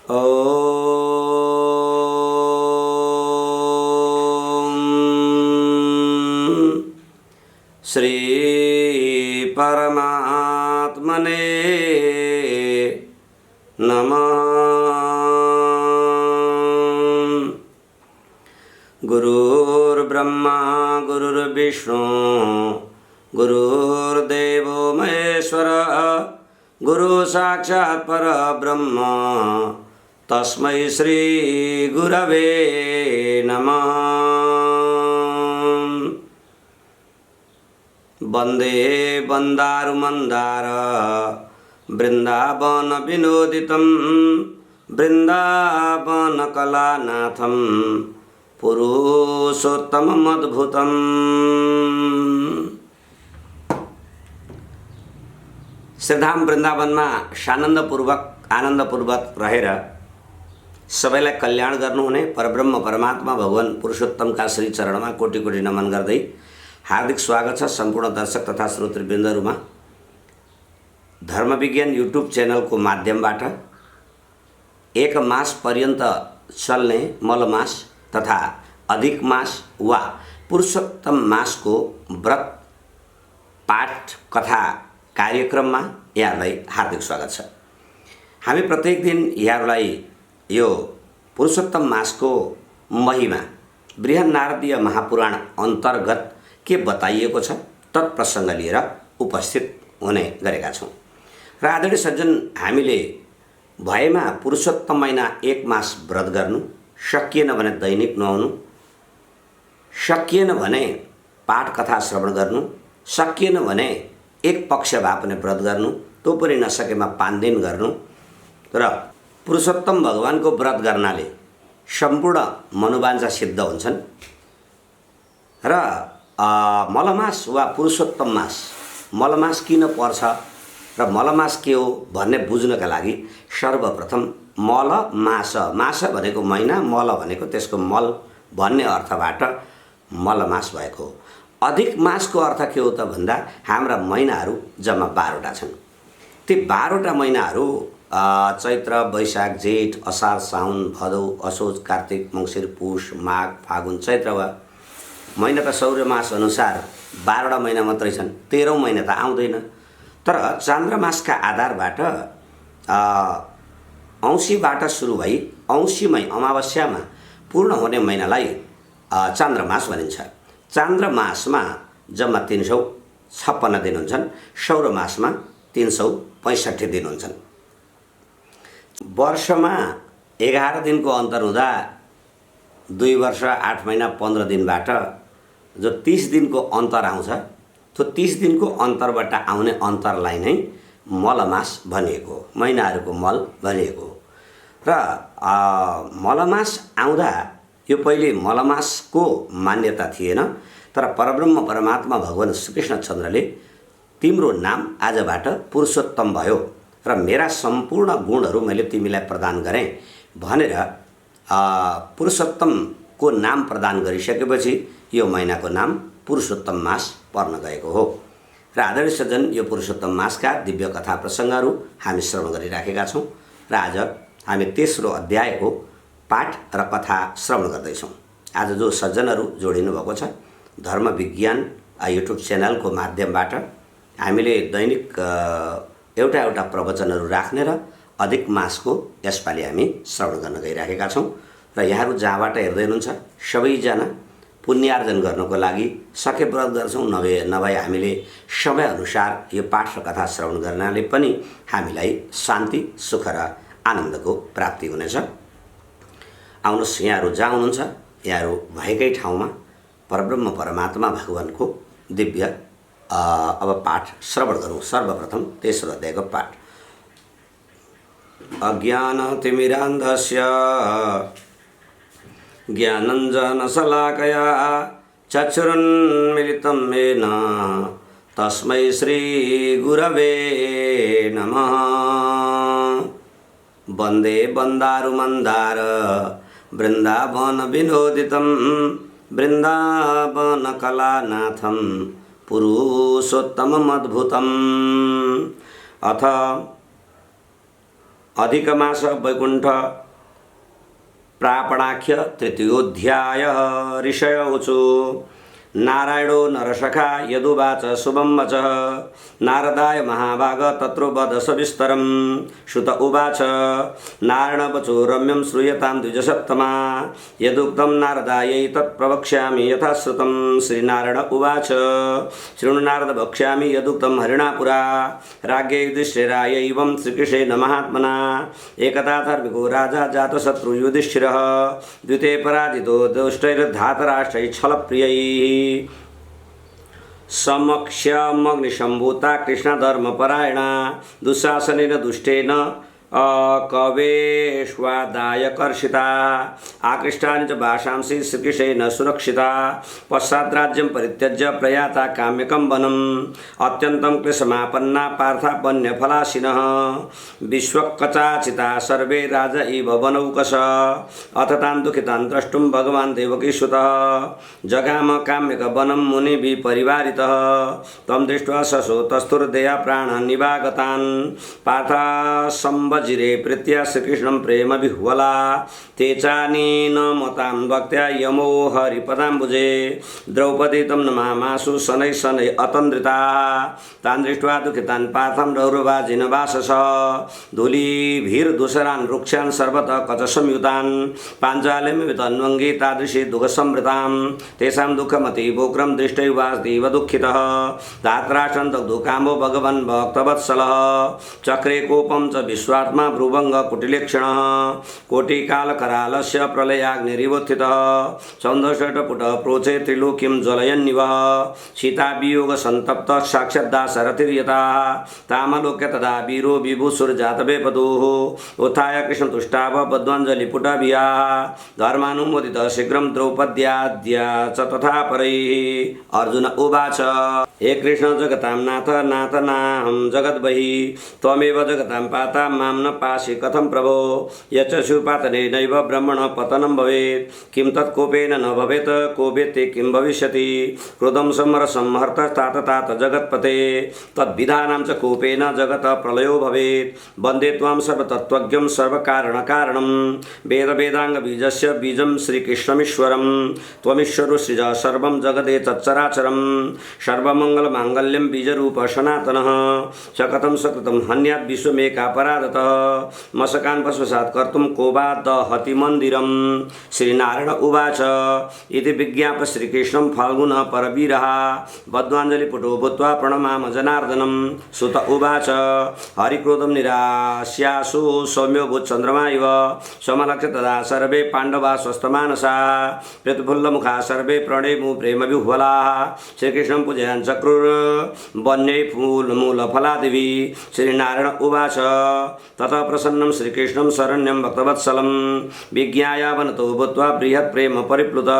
ॐ श्री परमात्मने नमः। गुरुर्ब्रह्मा गुरुर्विष्णु गुरुर्देवो महेश्वरः गुरु साक्षात् परब्रह्म तस्मै श्री गुरवे नमः। वन्दे वन्दारुमन्दार वृन्दावन विनोदितं वृन्दावन कलानाथं पुरुषोत्तममद्भुतम्। श्रीधाम वृन्दावनमा आनन्दपूर्वक रहेर सबैलाई कल्याण गर्नुहुने परब्रह्म परमात्मा भगवान पुरुषोत्तमका श्री चरणमा कोटि कोटि नमन गर्दै हार्दिक स्वागत छ सम्पूर्ण दर्शक तथा श्रोतृवृन्दहरुमा। धर्म विज्ञान युट्युब च्यानलको माध्यमबाट एक मास पर्यन्त चल्ने मलमास तथा अधिक मास वा पुरुषोत्तम मासको व्रत पाठ कथा कार्यक्रममा यहाँलाई हार्दिक स्वागत छ। हामी प्रत्येक दिन यहाँलाई यो पुरुषोत्तम मासको महिमा बृहन्नारदीय महापुराण अन्तर्गत के बताइएको छ तत्प्रसङ्ग लिएर उपस्थित हुने गरेका छौँ। र आदरणीय सज्जन, हामीले भएमा पुरुषोत्तम महिना एक मास व्रत गर्नु, सकिएन भने दैनिक नुहाउनु, सकिएन भने पाठ कथा श्रवण गर्नु, सकिएन भने एक पक्ष भए पनि व्रत गर्नु, त्यो पनि नसकेमा 5 दिन गर्नु। र पुरुषोत्तम भगवानको व्रत गर्नाले सम्पूर्ण मनोवाञ्छा सिद्ध हुन्छन्। र मलमास वा पुरुषोत्तम मास, मलमास किन पर्छ र मलमास के हो भन्ने बुझ्नका लागि सर्वप्रथम मल मास, मास भनेको महिना, मल भनेको त्यसको मल भन्ने अर्थबाट मलमास भएको हो। अधिक मासको अर्थ के हो त भन्दा हाम्रा महिनाहरू जम्मा 12वटा छन्। ती 12वटा महिनाहरू चैत्र वैशाख जेठ असार साउन भदौ असोज कार्तिक मङ्सिर पुष माघ फागुन चैत्र वा महिना त सौर्य मास अनुसार 12वटा महिना मात्रै छन्, 13औं महिना त आउँदैन। तर चान्द्रमासका आधारबाट औँसीबाट सुरु भई औँसीमै अमावस्यामा पूर्ण हुने महिनालाई चान्द्रमास भनिन्छ। चान्द्रमासमा जम्मा 356 दिन हुन्छन्, सौर्यमासमा 365 दिन हुन्छन्। वर्षमा 11 दिनको अन्तर हुँदा 2 वर्ष 8 महिना 15 दिनबाट जो 30 दिनको अन्तर आउँछ, त्यो 30 दिनको अन्तरबाट आउने अन्तरलाई नै मलमास भनिएको हो, महिनाहरूको मल भनिएको हो। र मलमास आउँदा यो पहिले मलमासको मान्यता थिएन, तर परब्रह्म परमात्मा भगवान श्रीकृष्णचन्द्रले तिम्रो नाम आजबाट पुरुषोत्तम भयो र मेरा सम्पूर्ण गुणहरू मैले तिमीलाई प्रदान गरेँ भनेर पुरुषोत्तमको नाम प्रदान गरिसकेपछि यो महिनाको नाम पुरुषोत्तम मास पर्न गएको हो। र आदरणीय सज्जन, यो पुरुषोत्तम मासका दिव्य कथा प्रसङ्गहरू हामी श्रवण गरिराखेका छौँ र आज हामी तेस्रो अध्यायको पाठ र कथा श्रवण गर्दैछौँ। आज जो सज्जनहरू जोडिनु भएको छ धर्म विज्ञान युट्युब च्यानलको माध्यमबाट हामीले दैनिक एउटा एउटा प्रवचनहरू राख्ने र अधिक मासको यसपालि हामी श्रवण गर्न गइराखेका छौँ। र यहाँहरू जहाँबाट हेर्दै हुनुहुन्छ सबैजना पुण्यार्जन गर्नको लागि सके व्रत गर्छौँ, नभए हामीले समयअनुसार यो पाठ र कथा श्रवण गर्नाले पनि हामीलाई शान्ति सुख र आनन्दको प्राप्ति हुनेछ। आउनुहोस्, यहाँहरू जहाँ हुनुहुन्छ यहाँहरू भएकै ठाउँमा परब्रह्म परमात्मा भगवानको दिव्य अब पाठ श्रवण गरौँ। सर्वप्रथम तेस्रो अध्यायको पाठ। अज्ञानतिमिरान्धस्य ज्ञानञ्जनशलाकया चक्षुरुन्मीलितं येन तस्मै श्रीगुरवे नमः। वन्दे वन्दारुमन्दार वृन्दावन विनोदितं वृन्दावन कलानाथं पुरुषोत्तममद्भुतम्। अथ अधिकमास वैकुण्ठ प्रापणाख्य तृतीयोऽध्याय ऋषय ऊचु नारायणो नरसखा यदुवाच शुभं वचः नारदाय महाभाग तत्रो वद सविस्तरं श्रुत उवाच नारायणवचो रम्यं श्रूयतां द्विजसत्तमा यदुक्तं नारदायै तत् प्रवक्ष्यामि यथा श्रुतं श्रीनारायण उवाच शृणु नारद वक्ष्यामि यदुक्तं हरिणा पुरा राज्ञे युधिष्ठिराय एवं श्रीकृष्णेन महात्मना एकदा धार्मिको राजा जातशत्रु युधिष्ठिरः द्विते पराजितो दुष्टैर्धातराष्ट्रैः छलप्रियैः समक्ष्यमग्निशम्भूता कृष्णधर्मपरायणा दुःशासनेन दुष्टेन कवेष्वादाय कर्षिता आकृष्टानि च भाषांसि श्रीकृष्णेन सुरक्षिता पश्चाद्राज्यं परित्यज्य प्रयाता काम्यकं वनम् अत्यन्तं क्लेशमापन्ना पार्थापन्यफलाशिनः विश्वकचाचिता सर्वे राजा इव वनौकश अथ तान् दुःखितान् द्रष्टुं भगवान् देवकीसुतः जगाम काम्यकवनं मुनिभिः परिवारितः तं दृष्ट्वा सशोतस्थुर्दया प्राणान् निवागतान् पार्था जिरे प्रीत्या श्रीकृष्णं प्रेम विह्वला ते चानेन मतां भक्त्या यमो हरिपदाम्बुजे द्रौपदी तं नमामासु शनैः शनैः अतन्द्रिता तान् दृष्ट्वा दुःखितान् पार्थं रौरवाजिन वासस धूलिभिर्दुसरान् वृक्षान् सर्वतः कचसंयुतान् पाञ्चालिं तन्वङ्गी तादृशी दुःखसंवृतां तेषां दुःखमतिवोग्रं दृष्ट्वा वासुदेव दुःखितः धातराष्ट्रं दग्धुकामो भगवन् भक्तवत्सलः चक्रे कोपं च विश्वात्मा भ्रुवंग कुटिलेक्षण कोटिकालकरालस्य प्रलयाग्निरिवोत्थितः चौन्दषटपुट प्रोचे त्रिलोकीं ज्वलयन्निव सीतावियोग संतप्त साक्षात् दाशरथिर्यथा तामलोक्य तदा वीरो विभूषुर्जातवेपदुः उत्थाय कृष्णतुष्टाव बद्ध्वाञ्जलिपुटाभिया धर्मानुमोदितः शीघ्रं द्रौपद्याद्या च तथा परैः। अर्जुन उवाच हे कृष्ण जगतां नाथ नाथ नाहं जगद्बहिः त्वमेव जगतां पाता मां न पासि कथं प्रभो यचक्षुपातनेनैव ब्रह्मण पतनं भवेत् किं तत्कोपेन न भवेत् को वेत्ति किं भविष्यति क्रोधं समरसंहर्तस्तात तात जगत्पते तद्विधानां च कोपेन जगत् प्रलयो भवेत् वन्दे त्वां सर्वतत्त्वज्ञं सर्वकारणकारणं वेदवेदाङ्गबीजस्य बीजं श्रीकृष्णमीश्वरं त्वमीश्वरो सृज सर्वं जगदे तच्चराचरं सर्वमङ्गलमाङ्गल्यं बीजरूप सनातनः सकथं सकृतं हन्यात् विश्वमेकापराधतः मशकान् पश्चात् कर्तुं को वा दहति मन्दिरं। श्रीनारायण उवाच इति विज्ञाप्य श्रीकृष्णं फाल्गुनः परवीरः बद्ध्वाञ्जलिपुटो भूत्वा प्रणमाम जनार्दनं सुत उवाच हरिक्रोधं निरास्यासु सौम्यो भूच्चन्द्रमा इव समलक्ष्य तदा सर्वे पाण्डवा स्वस्थमानसा प्रतिफुल्लमुखा सर्वे प्रणेमु प्रेमविह्वलाः श्रीकृष्णं पूजयन् चक्रुर्वन्यै फूलमूलफलादिभिः। श्रीनारायण उवाच ततः प्रसन्नं श्रीकृष्णं शरण्यं भक्तवत्सलं विज्ञाय वनतो भूत्वा बृहत्प्रेम परिप्लुत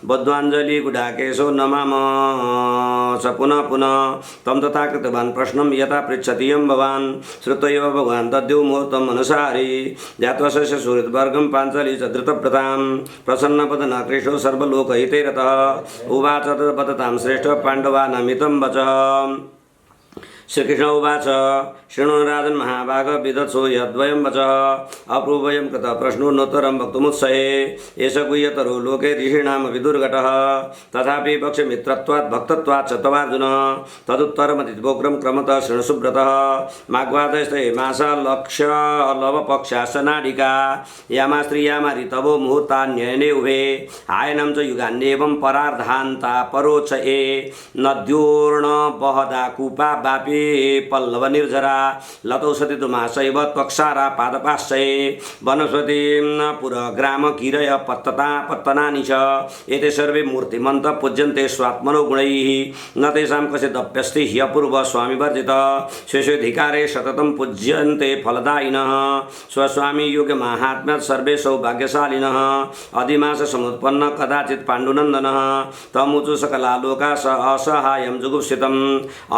बद्ध्वाञ्जलिगुडाकेशो नमाम च पुनः पुनः तं तथा कृतवान् प्रश्नं यथा पृच्छति यं भवान् श्रुत्वा एव भगवान् दद्यो मुहूर्तं मनसारि ध्यात्वा शस्य सुहृद्वर्गं पाञ्चाली च धृतप्रतां प्रसन्नवदन कृष्णो सर्वलोकहिते रतः उवाच तद्वदतां श्रेष्ठ पाण्डवानामितं वचः। श्रीकृष्ण उवाच शृणु राजन् महाभाग विदत्सो यद्वयं वचः अपूर्वयं कृतः प्रश्नोन्नोत्तरं वक्तुमुत्सहे एष गुह्यतरो लोके ऋषीणां विदुर्घटः तथापि पक्षमित्रत्वात् भक्तत्वात् च तवार्जुन तदुत्तरमतिवोग्रं क्रमतः शृणु सुब्रतः माघ्वादस्ते मासा लक्ष्य लवपक्षासनाडिका यामा स्त्रियामा ऋतवो मुहूर्तान्ययने उभे आयनं च युगान्येवं परार्धान्ता परोच ए नद्योर्ण बहदा कूपा वापि पल्लव निर्झरा लतौ सति तुमाशैव त्वक्षारा पादपाश्चये वनस्पतिं पुरग्राम कीरय पत्तनानि च एते सर्वे मूर्तिमन्त पूज्यन्ते स्वात्मनो गुणैः न तेषां कचिदप्यस्ति ह्यपूर्व स्वामिवर्जितः स्वेष्वेधिकारे सततं पूज्यन्ते फलदायिनः स्वस्वामी योगमाहात्म्यात् सर्वे सौभाग्यशालिनः अधिमास समुत्पन्न कदाचित् पाण्डुनन्दनः तमुचु सकलालोका स असहायं जुगुप्सितम्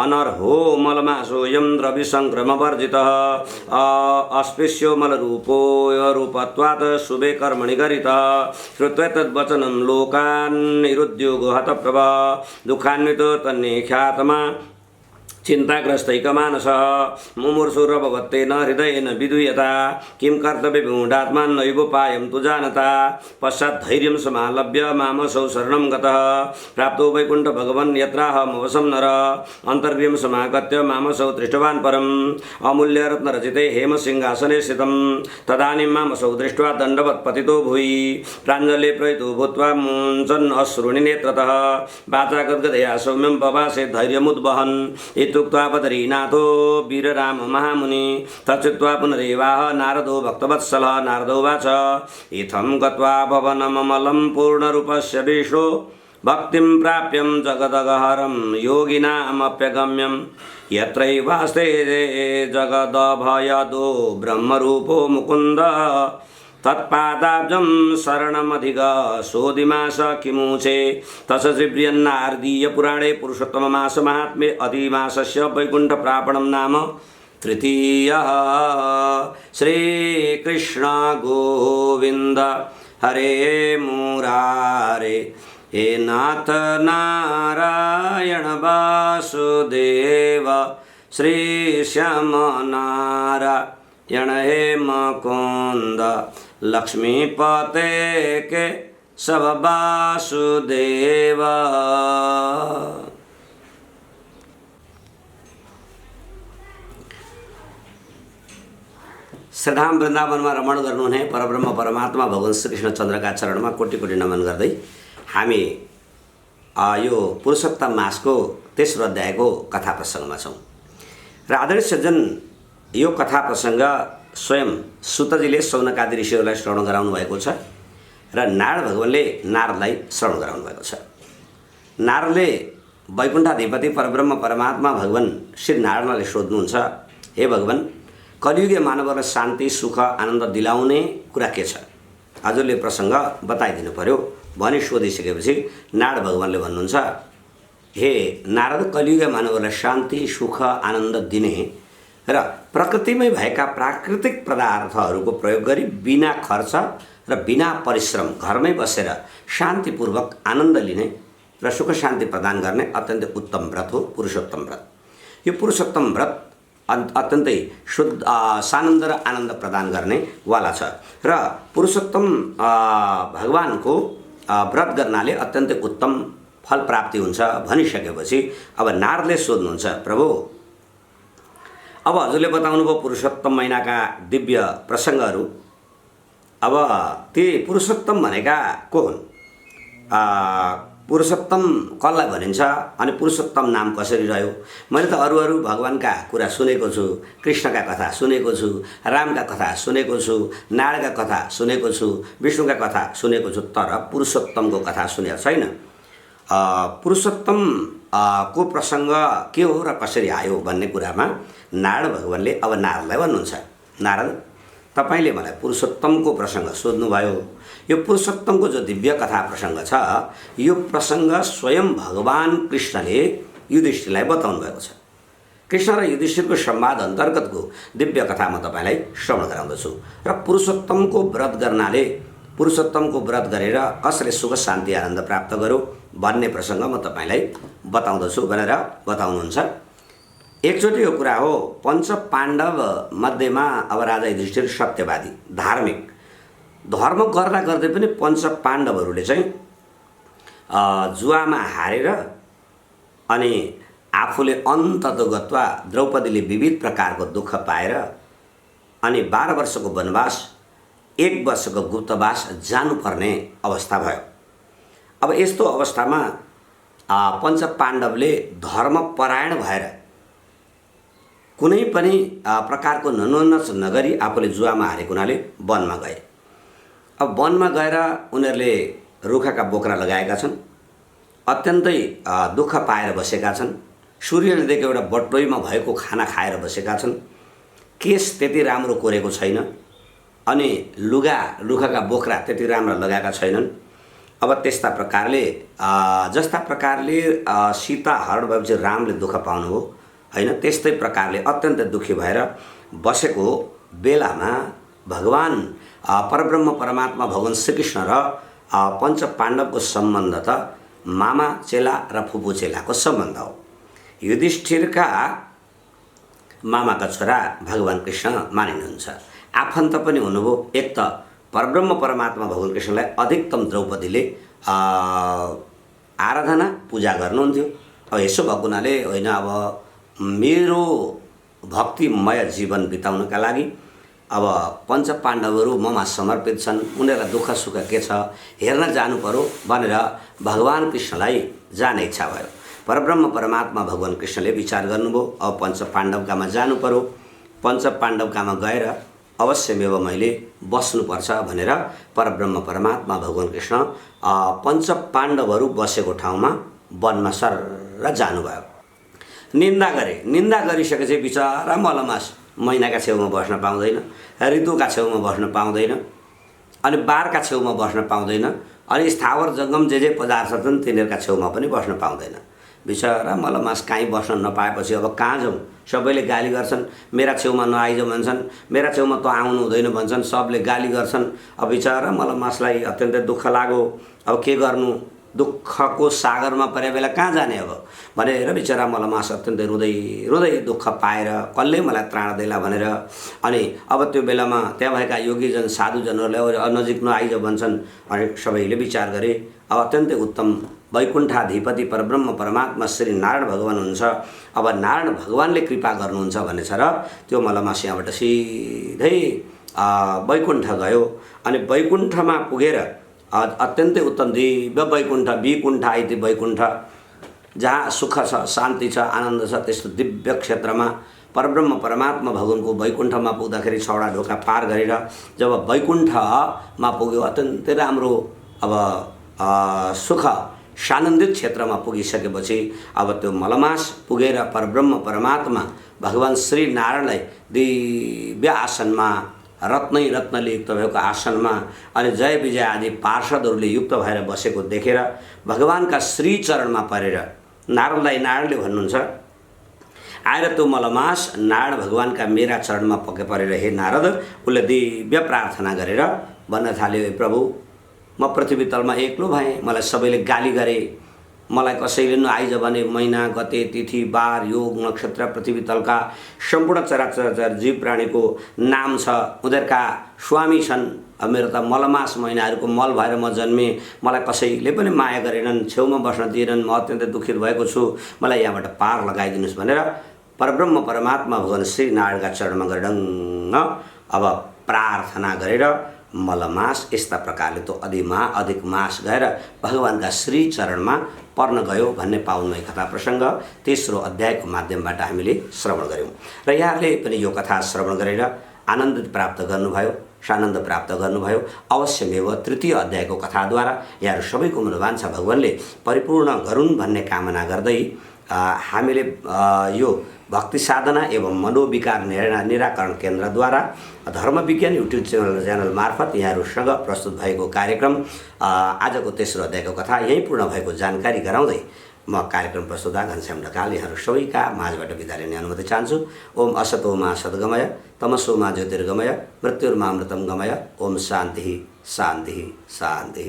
अनर्हो मलमासोऽयं द्रविसङ्क्रमवर्जितः अस्पृश्यो मलरूपो रूपत्वात् शुभे कर्मणि गरितः श्रुत्वा तद्वचनं लोकान् निरुद्योगो हतप्रभः दुःखान्वितो तन्निख्यातमा चिन्ताग्रस्तैकमानस मुमुर्षुरभवत्तेन हृदयेन विदूयता किं कर्तव्यविमूढात्मान् नैवोपायं तु जानता पश्चात् धैर्यं समालभ्य मामसौ शरणं गतः प्राप्तो वैकुण्ठ भगवन् यत्राहमवसं नर अन्तर्गृहं समागत्य मामसौ दृष्टवान् परम् अमूल्यरत्नरचिते हेमसिंहासने स्थितं तदानीं मामसौ दृष्ट्वा दण्डवत् पतितो भुवि प्राञ्जले प्रयितो भूत्वा मुञ्चन् अश्रूणि नेत्रतः वाचा गद्गदया सौम्यं पवासे धैर्यमुद्वहन् इत्युक्त्वा बदरीनाथो वीरराम महामुनि तच्चित्वा पुनरेवाह नारदो भक्तवत्सलः नारदोवाच इत्थं गत्वा भवनममलं पूर्णरूपस्य विष्णो भक्तिं प्राप्यं जगदगहरं योगिनामप्यगम्यं यत्रैवास्ते जगदभयदो ब्रह्मरूपो मुकुन्द तत्पादाब्जं शरणमधिग सोदिमास किमुचे तस्यन्नारदीय पुराणे पुरुषोत्तममास महात्म्ये अधिमासस्य वैकुण्ठ प्रापणं नाम तृतीयः। श्रीकृष्ण गोविन्द हरे मुरारे हे नाथ नारायण वासुदेव श्री श्याम नारायण हे मुकुंद लक्ष्मीपते के सब वासुदेव। श्रद्धाम वृन्दावनमा रमण गर्नुहुने परब्रह्म परमात्मा भगवान श्रीकृष्ण चन्द्रका चरणमा कोटि कोटि नमन गर्दै हामी यो पुरुषोत्तम मासको तेस्रो अध्यायको कथा प्रसङ्गमा छौँ र आदरणीय सज्जन यो कथा प्रसङ्ग स्वयं सुतजीले सौनकादि ऋषिहरूलाई श्रवण गराउनु भएको छ र नारद भगवानले नारदलाई श्रवण गराउनु भएको छ। नारदले वैकुण्ठाधिपति परब्रह्म परमात्मा भगवान श्री नारायणले सोध्नुहुन्छ, हे भगवान, कलियुगे मानवहरूलाई शान्ति सुख आनन्द दिलाउने कुरा के छ? हजुरले प्रसङ्ग बताइदिनु पर्यो भनी सोधिसकेपछि नारद भगवानले भन्नुहुन्छ, हे नारद, कलियुगे मानवहरूलाई शान्ति सुख आनन्द दिने र प्रकृतिमै भएका प्राकृतिक पदार्थहरूको प्रयोग गरी बिना खर्च र बिना परिश्रम घरमै बसेर शान्तिपूर्वक आनन्द लिने र सुख शान्ति प्रदान गर्ने अत्यन्तै उत्तम व्रत हो पुरुषोत्तम व्रत। यो पुरुषोत्तम व्रत अत्यन्तै शुद्ध सानन्द र आनन्द प्रदान गर्ने वाला छ र पुरुषोत्तम भगवानको व्रत गर्नाले अत्यन्तै उत्तम फल प्राप्ति हुन्छ भनिसकेपछि अब नारदले सोध्नुहुन्छ, प्रभु, अब हजुरले बताउनुभयो पुरुषोत्तम महिनाका दिव्य प्रसङ्गहरू, अब ती पुरुषोत्तम भनेका को हुन्? पुरुषोत्तम कसलाई भनिन्छ अनि पुरुषोत्तम नाम कसरी रह्यो? मैले त अरू भगवानका कुरा सुनेको छु, कृष्णका कथा सुनेको छु, रामका कथा सुनेको छु, नारायणका कथा सुनेको छु, विष्णुका कथा सुनेको छु, तर पुरुषोत्तमको कथा सुनेको छैन। पुरुषोत्तम को प्रसङ्ग के हो र कसरी आयो भन्ने कुरामा नारद भगवानले अब नारदलाई भन्नुहुन्छ, नारद, तपाईले मलाई पुरुषोत्तमको प्रसङ्ग सोध्नुभयो। यो पुरुषोत्तमको जो दिव्य कथा प्रसङ्ग छ, यो प्रसङ्ग स्वयं भगवान कृष्णले युधिष्ठिरलाई बताउनु भएको छ। कृष्ण र युधिष्ठिरको संवाद अन्तर्गतको दिव्य कथा म तपाईँलाई श्रवण गराउँदछु र पुरुषोत्तमको व्रत गर्नाले, पुरुषोत्तमको व्रत गरेर कसरी सुख शान्ति आनन्द प्राप्त गरौँ भन्ने प्रसङ्ग म तपाईँलाई बताउँदछु भनेर बताउनुहुन्छ। एकचोटि यो कुरा हो, पञ्च पाण्डव मध्येमा अब राजा युधिष्ठिर सत्यवादी धार्मिक धर्म गर्दा गर्दै पनि पञ्च पाण्डवहरूले चाहिँ जुवामा हारेर अनि आफूले अन्ततोगत्वा द्रौपदीले विविध प्रकारको दुःख पाएर अनि 12 वर्षको वनवास 1 वर्षको गुप्तवास जानुपर्ने अवस्था भयो। अब यस्तो अवस्थामा पञ्च पाण्डवले धर्मपरायण भएर कुनै पनि प्रकारको ननोनच नगरी आफूले जुवामा हारेको हुनाले वनमा गए। अब वनमा गएर उनीहरूले रुखाका बोक्रा लगाएका छन्, अत्यन्तै दुःख पाएर बसेका छन्, सूर्यले देखेको एउटा बटोइमा भएको खाना खाएर बसेका छन्, केश त्यति राम्रो कोरेको छैन अनि लुगा रुखाका बोक्रा त्यति राम्रो लगाएका छैनन्। अब त्यस्ता प्रकारले जस्ता प्रकारले सीता हरण भएपछि रामले दुःख पाउनुभयो हैन, त्यस्तै प्रकारले अत्यन्तै दुःखी भएर बसेको बेलामा भगवान परब्रह्म परमात्मा भगवान श्रीकृष्ण र पञ्च पाण्डवको सम्बन्ध त मामा चेला र फुपू चेलाको सम्बन्ध हो। युधिष्ठिरका मामाका छोरा भगवान कृष्ण मानिनुहुन्छ। आफन्त पनि हुनुभयो। एक त परब्रह्म परमात्मा भगवान कृष्णलाई अधिकतम द्रौपदीले आराधना पूजा गर्नुहुन्थ्यो। अब यसो भएको हुनाले होइन, अब मेरो भक्तिमय जीवन बिताउनका लागि अब पञ्च पाण्डवहरू ममा समर्पित छन्, उनीहरूलाई दुःख सुख के छ हेर्न जानु पर्यो भनेर भगवान कृष्णलाई जाने इच्छा भयो। परब्रह्म परमात्मा भगवान कृष्णले विचार गर्नुभयो, अब पञ्च पाण्डवकामा जानु पर्यो। पञ्च पाण्डवकामा गएर अवश्यमेव मैले बस्नुपर्छ भनेर परब्रह्म परमात्मा भगवान कृष्ण पञ्च पाण्डवहरू बसेको ठाउँमा वनमा सर जानुभयो। निन्दा गरे। निन्दा गरिसकेपछि बिचरा मलमास मैनाका छेउमा बस्न पाउँदैन, ऋतुका छेउमा बस्न पाउँदैन, अनि बारका छेउमा बस्न पाउँदैन, अनि स्थावर जङ्गम जे पदार्थ छन् तिनीहरूका छेउमा पनि बस्न पाउँदैन। बिचरा मलमास कहीँ बस्न नपाएपछि अब कहाँ जाउँ? सबैले गाली गर्छन्, मेरा छेउमा नआइज भन्छन्, मेरा छेउमा त आउनु हुँदैन भन्छन्, सबले गाली गर्छन्। अब बिचरा मलमासलाई अत्यन्तै दुःख लाग्यो। अब के गर्नु? दुःखको सागरमा परे बेला कहाँ जाने अब भनेर बिचरा मलमास अत्यन्तै रुँदै रुँदै दुःख पाएर कसले मलाई त्राण देला भनेर, अनि अब त्यो बेलामा त्यहाँ भएका योगीजन साधुजनहरूले नजिक नआइज भन्छन्। अनि सबैले विचार गरे अब अत्यन्तै उत्तम वैकुण्ठाधिपति परब्रह्म परमात्मा श्री नारायण भगवान हुनुहुन्छ, अब नारायण भगवानले कृपा गर्नुहुन्छ भनेछ र त्यो मलमास यहाँबाट सिधै वैकुण्ठ गयो। अनि वैकुण्ठमा पुगेर अत्यन्तै उत्तम दिव्य वैकुण्ठ, विकुण्ठ इति वैकुण्ठ, जहाँ सुख छ, शान्ति छ, आनन्द छ, त्यस्तो दिव्य क्षेत्रमा परब्रह्म परमात्मा भगवानको वैकुण्ठमा पुग्दाखेरि 6वटा ढोका पार गरेर जब वैकुण्ठमा पुग्यो, अत्यन्तै राम्रो अब सुख सानन्दित क्षेत्रमा पुगिसकेपछि अब त्यो मलमास पुगेर परब्रह्म परमात्मा भगवान श्री नारायणलाई दिव्य आसनमा रत्नै रत्नले युक्त भएको आसनमा अनि जय विजय आदि पार्षदहरूले युक्त भएर बसेको देखेर भगवानका श्री चरणमा परेर नारदलाई नारायणले भन्नुहुन्छ, आएर त्यो मलमास नारायण भगवानका मेरा चरणमा पके परेर हे नारद, उसले दिव्य प्रार्थना गरेर भन्न थाल्यो, हे प्रभु म पृथ्वी तलमा एक्लो भएँ, मलाई सबैले गाली गरे, मलाई कसैले नआइज भने महिना गते तिथि बार योग नक्षत्र पृथ्वी तलका सम्पूर्ण चराचर जीव प्राणीको नाम छ, उनीहरूका स्वामी छन्। अब मेरो त मलमास महिनाहरूको मल भएर म जन्मेँ, मलाई कसैले पनि माया गरेनन्, छेउमा बस्न दिएनन्, म अत्यन्तै दुखित भएको छु, मलाई यहाँबाट पार लगाइदिनुहोस् भनेर परब्रह्म परमात्मा भगवान श्री नारायणका चरणमा गएर ढङ्ग अब प्रार्थना गरेर मलमास यस्ता प्रकारले तो अधिक मास गएर भगवानका श्री चरणमा पर्न गयो भन्ने पाउनुमै कथा प्रसङ्ग तेस्रो अध्यायको माध्यमबाट हामीले श्रवण गऱ्यौँ र यहाँले पनि यो कथा श्रवण गरेर आनन्द प्राप्त गर्नुभयो, सानन्द प्राप्त गर्नुभयो। अवश्यमेव तृतीय अध्यायको कथाद्वारा यहाँहरू सबैको मनोवाञ्छा भगवानले परिपूर्ण गरून् भन्ने कामना गर्दै हामीले यो भक्ति साधना एवं मनोविकार निराकरण केन्द्रद्वारा धर्म विज्ञान युट्युब च्यानल मार्फत यहाँहरूसँग प्रस्तुत भएको कार्यक्रम आजको तेस्रो अध्यायको कथा यहीँ पूर्ण भएको जानकारी गराउँदै म कार्यक्रम प्रस्तुता घनश्याम ढकाल यहाँहरू सबैका माझबाट बिदा लिने अनुमति चाहन्छु। ओम असतो मा सद्गमय तमसो मा ज्योतिर्गमय मृत्युर्मा अमृतम गमय। ओम शान्ति शान्ति शान्ति।